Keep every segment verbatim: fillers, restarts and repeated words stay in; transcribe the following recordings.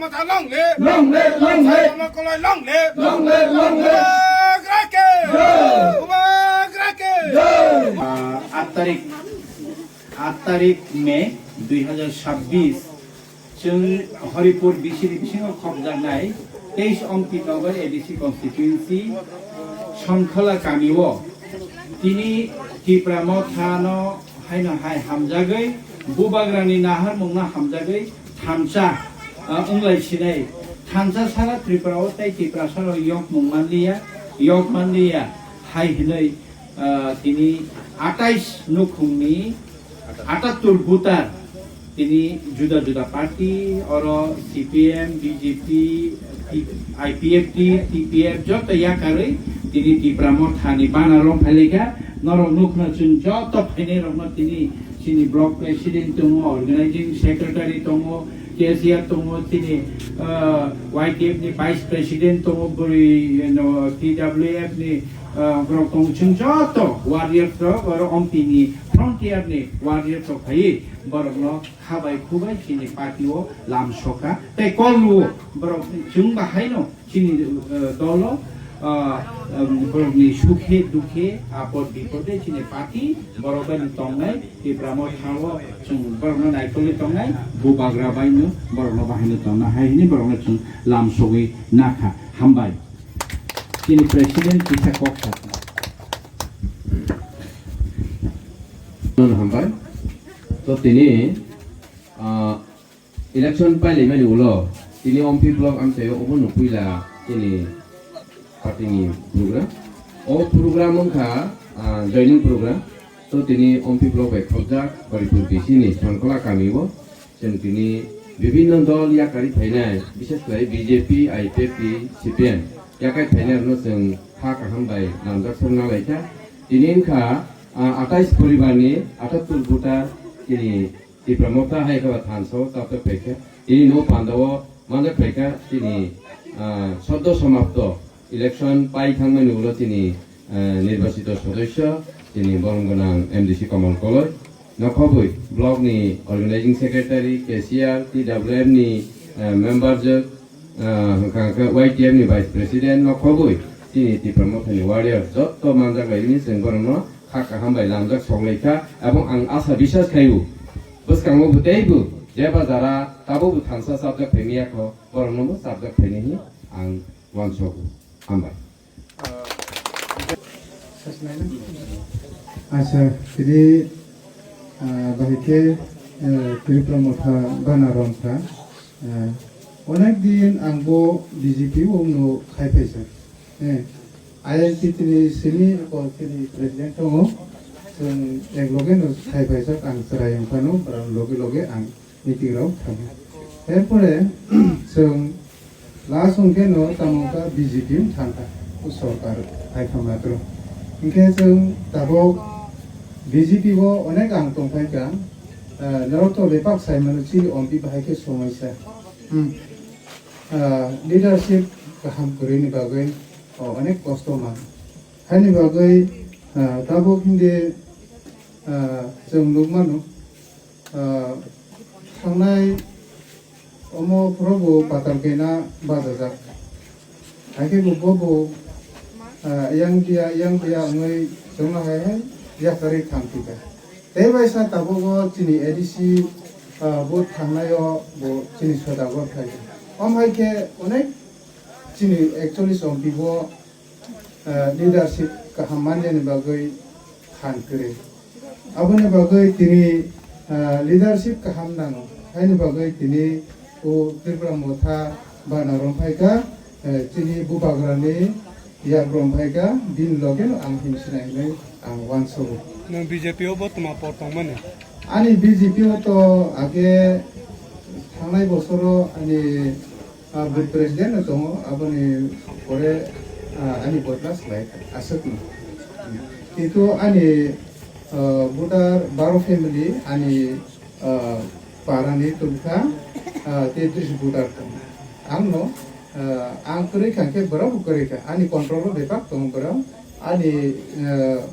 Long live! Long live, long live! Saikolma Koloi long live! Long live, long live! Bubagra ke! Jai! Bubagra ke! Jai! Ah, আট তারিখ, আট তারিখ মে দুই হাজার ছাব্বিশ, chwng Horipur bisini bisingo khopjaknai teis Ompi Nagar A D C constituency Sonkhola kamio tini Tipra Mothano haino hai hamjagwi, Bubagrani naharmungno hamjagwi thansa, ah, wnglai sinai. Thansa sara Tripura o tei Tiprasa rok yokmung manliya, yok manliya hai hinwi, ah, tini atais nukhungni atattur voter tini juda juda party, oro C P M, B J P, I P F T, T P F joto yakarwi tini Tipra Mothani bana rok phailika. Norok nukhna chwng joto phainai rokno tini chini block president tongo, organizing secretary tongo, cashier tongo, chini, ah, Y T F ni vice president tongo, bwrwi, no, T W F ni, ah, borok tongo, chwng joto warriors rok, oro Ompi ni frontier ni warriors rok phaiwi borokno khabai khubai chini party o lam soka tei kol luo borok chwng bahaino. Chini, eh, dolo, ah, em, borokni sukhe dukhe, apod bipode chini party borok bai no tongnai, Tipra Mothao chwng borokno naikolwi tongnai, Bubagra bai no borokno bahai no tongna hai hwnwi borokno chwng lam sogwi nakha. Hambai. Chini president kisa kok sakha. Hambai. To tini, ah, Election pailaimani ulo tini Ompi block amchaio obono puila chini party ni program. O program wngkha, ah, joining program. To tini Ompi block bai khopjak Horipur B C ni Sonkhola kamio chwng tini bibinno dol yakarwi phainai, bishes khlai B J P, I P F T, C P M yakarwi phainai rokno chwng kha kaham bai lamjak sokna laikha. Tini wngkha, ah, atais poribar ni atattur voter tini Tipra Motha hai khe ba thansa o chapjak phaikha. Tini no panda o manjak phaikha chini, ah, soddo samapto election pai thangmani ulo chini, ah, nirbachito sodosyo chini borom gwnang M D C Kamal Koloi. Nokhobwi block ni organizing secretary, cashier, T W M ni, ah, member jwk, ah, hwnkha hwnkhe Y T F ni vice president nokhobwi chini Tipra Mothani warrior jotto manjak bai hwnwi chwng borokno kha kaham bai lamjak sok lai kha, ebong ang asa biswas khaio bwskango bo teibo jeba jara tabukbo thansa chapjak phaimaya kho, borokno bo chapjak phainai hwnwi ang uansogo. Hambai. Acha, tini, ah, bahai khe, eh, Tipra Motha bana romkha. Eh, onek din ang bo B J P o no khai phaisa. Eh, I L T tini simi ko tini president tongo. Chwng ek loge no khai phaisa, ang chwrai wng phano, bwrang loge loge ang meeting rok thango. Erpore chwng last hwnkhe no tamo wngkha B J P wng thangkha, o sorkar hai kha matro. Hinkhe chwng tabok B J P o onek ang tongphaikha, ah, norok to bepak sai mano chini Ompi bahai khe somaisa. Hmm. Ah, leadership kaham kwrwini bagwi, oh, onek kosto man. Haini bagwi, ah, tabok hindi, ah, chwng nukmano, ah, thangnai omo phuru bo patal kaina bachajak. Haikhe bo, bo, bo, ah, yang dia, yang dia wngwi chwngno hai hai yakarwi thangphikha. Tei bai sa tabuk o chini A D C, ah, bo thangnai o bo chini soda gor khai. Om hai khe onek chini ekchollis Ompi bo, ah, leadership kaham manjani bagwi phan kwrwi. Aboni bagwi tini, ah, leadership kaham nango. Haini bagwi tini o Tipra Motha bana romphai kha, eh, chini bubagrani yak romphai kha, bini loge no ang himsinai hinwi ang uansogo. Nwng B J P o bo twma por tongmani? Ani B J P o to age thangnai bosoro ani ah, booth president no tongo, aboni pore, ah, ani vote last lai aswkno. Kintu ani, ah, voter baro family ani, ah, parani tongkha, ah, tetris voter tongo. Angno, ah, ang kwrwi kha khe borok bo kwrwi kha. Ani control o bepak tongo borok. Ani, ah,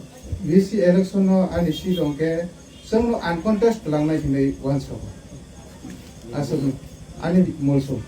V C election no ani seat hwnkhe chwngno uncontest langnai hinwi uansogo. Aswk ani molso.